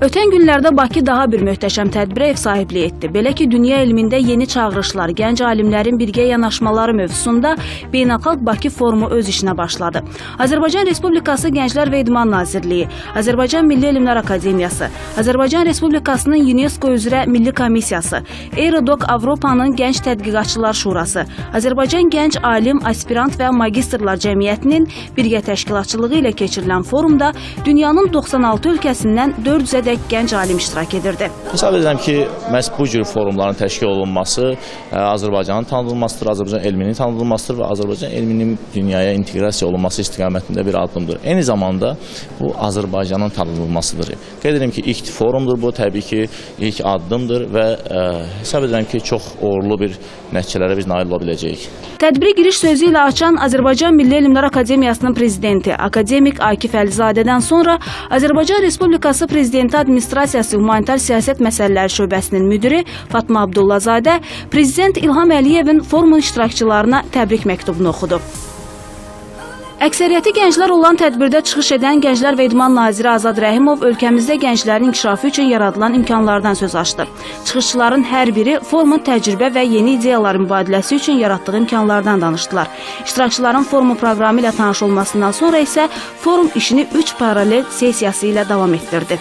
Ötən günlərdə Bakı daha bir möhtəşəm tədbirə ev sahibliyi etdi. Belə ki, dünya elmində yeni çağırışlar, gənc alimlərin birgə yanaşmaları mövzusunda Beynəlxalq Bakı Forumu öz işinə başladı. Azərbaycan Respublikası Gənclər və İdman Nazirliyi, Azərbaycan Milli Elmlər Akademiyası, Azərbaycan Respublikasının UNESCO üzrə Milli Komissiyası, Eurodok Avropanın Gənc Tədqiqatçılar Şurası, Azərbaycan Gənc Alim, Aspirant və Magistrlar Cəmiyyətinin birgə təşkilatçılığı ilə keçirilən forumda dünyanın 96 ölkəsindən 400-ə dək gənc alim iştirak edirdi. Hesab edirəm ki, məhz bu cür forumların təşkil olunması Azərbaycanın tanınmasıdır, Azərbaycan elminin tanınmasıdır və Azərbaycan elminin dünyaya inteqrasiya olunması istiqamətində bir addımdır. Eyni zamanda bu Azərbaycanın tanınmasıdır. Qeyd edirəm ki, ilk forumdur bu, təbii ki, ilk addımdır və hesab edirəm ki, çox uğurlu bir nəticələrə biz nail ola biləcəyik. Tədbiri giriş sözü ilə açan Azərbaycan Milli Elmlər Akademiyasının prezidenti, akademik Akif Əlizadədən sonra Azərbaycan Respublikası Prezidenti Administrasiyası Humanitar Siyasət Məsələləri Şöbəsinin müdiri Fatma Abdullazadə Prezident İlham Əliyevin forumun iştirakçılarına təbrik məktubunu oxudu. Əksəriyyəti gənclər olan tədbirdə çıxış edən Gənclər və İdman Naziri Azad Rəhimov ölkəmizdə gənclərin inkişafı üçün yaradılan imkanlardan söz açdı. Çıxışçıların hər biri forumun təcrübə və yeni ideyaların mübadiləsi üçün yaratdığı imkanlardan danışdılar. İştirakçıların forumun proqramı ilə tanış olmasından sonra isə forum işini 3 paralel sessiyası ilə davam etdirdi.